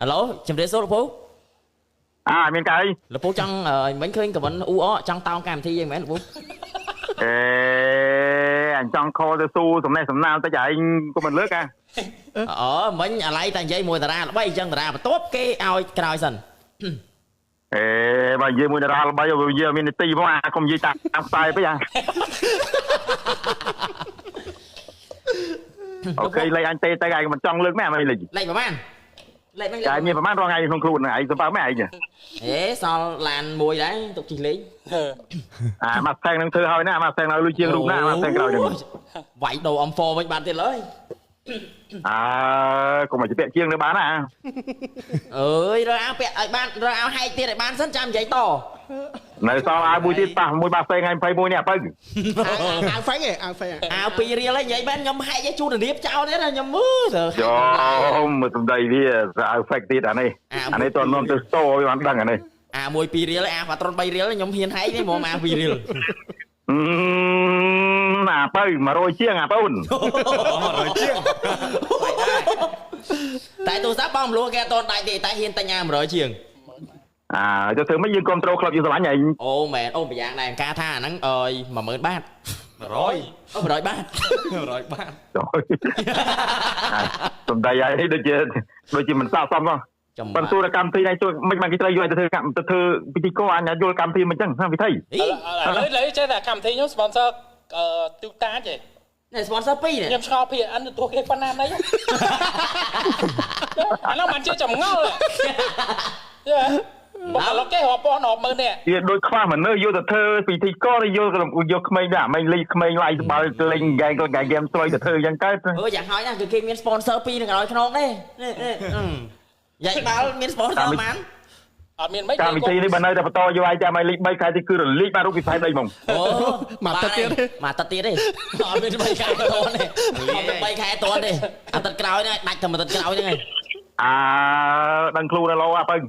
អាឡូជំរាបសួរលោកពូ អាមានកាយ លោកពូចង់មិញឃើញកវិនអ៊ូអចង់តោងកម្មវិធីយ៉ាងមែនលោកពូ អេអញចង់ខលទៅស៊ូសំណេះសំណាលតិចឯងក៏មិនលើកអា អូមិញអាឡៃតែនិយាយមួយតារាល្បីអញ្ចឹងតារាបន្ទាប់គេឲ្យក្រោយសិន អេបើនិយាយមួយតារាល្បីវានិយាយមាននីតិផងអាកុំនិយាយតាមខ្សែពេកអាអូខេលេខអញទេទៅឯងមិនចង់លើកមែនអីលេខ លេខប្រហែលលេខហ្នឹង តែមានប្រហែលរងថ្ងៃក្នុងខ្លួនឯងសម្បើមែនឯង អេសល់ឡានមួយដែរទុកជិះលេង អាម៉ាស់ថេងនឹងធ្វើហើយណាអាម៉ាស់ថេងឲ្យលុយជាងរូបណាអាម៉ាស់ថេងក្រោយហ្នឹង វាយដូរ M4 វិញបានទៀតឡើយ អើកុំឲ្យពាក់ជាងនៅបានណា អើយរើអាវពាក់ឲ្យបានរើអាវហែកទៀតឲ្យបានសិនចាំនិយាយត នៅសល់អាវមួយទៀតប៉ះមួយបាសផ្សេងថ្ងៃ21នេះអាពៅ អាវហ្វេងឯងអាវហ្វេង អាវ2រៀលឯងនិយាយមែនខ្ញុំហែកឲ្យជូនរៀបចោលទៀតខ្ញុំមើលទៅ យោមើលសំដីវាអាវហ្វេកទៀតអានេះអានេះតនាំទៅស្ទវាបានដឹងអានេះ អាមួយ2រៀលអាប៉ាត្រូន3រៀលខ្ញុំហ៊ានហែកទេហ្មងអា2រៀល អាពៅ100ជាងអាពូន 100ជាង តែទូរស័ព្ទបងមលួគេអត់តដាច់ទេតែហ៊ានទិញអា100ជាង អាទៅធ្វើមិនយើងគ្រប់ត្រូលក្លឹបយើងស្រឡាញ់ឯង អូមែនអូម្យ៉ាងដែរការថាអាហ្នឹងអើយ10000បាត 100 អូ100បាត 100បាត សំដីឯងដូចជាដូចជាមិនស័ក្តិសមនោះប៉ុន្តែកម្មវិធីនេះជួយមិនបានគេត្រូវយកឲ្យទៅធ្វើកម្មទៅធ្វើពិធីករអញយល់កម្មវិធីមិនចឹងវិធី ឥឡូវឥឡូវចេះតែកម្មវិធីខ្ញុំ sponsor អឺទូតាចឯង នេះ sponsor 2នេះ ខ្ញុំឆ្ងល់ PN ទទួលគេប៉ុណ្ណាណីអានោះមិនជាចម្ងល់យេបុគ្គលិកគេរាប់ពាន់រាប់ម៉ឺននាក់ វាដូចខ្វះមនុស្សយកទៅធ្វើពិធីករយកយកក្មេងដែរមិនលេងក្មេងឡាយបាល់លេងហ្គេមហ្គេមហ្គេមស្រួយទៅធ្វើយ៉ាងកើត អឺយ៉ាងហើយណាគឺគេមាន sponsor 2នៅក្រោយខ្នងនេះនេះយាយបាល់មាន sponsor បាន អត់មានមិន កម្មវិធីនេះបើនៅតែបន្តយកឲ្យចាំឲ្យលេខ3ខែទីគឺរលីកបានរូបពីផែនដីហ្មង អូ មួយអាទិត្យទៀតទេ មួយអាទិត្យទៀតទេអត់មាន3ខែតទេអត់មាន3ខែតទេអាទិត្យក្រោយហ្នឹងដាច់តែមួយអាទិត្យក្រោយហ្នឹងឯង អើដឹងខ្លួនដល់លោអាពឹង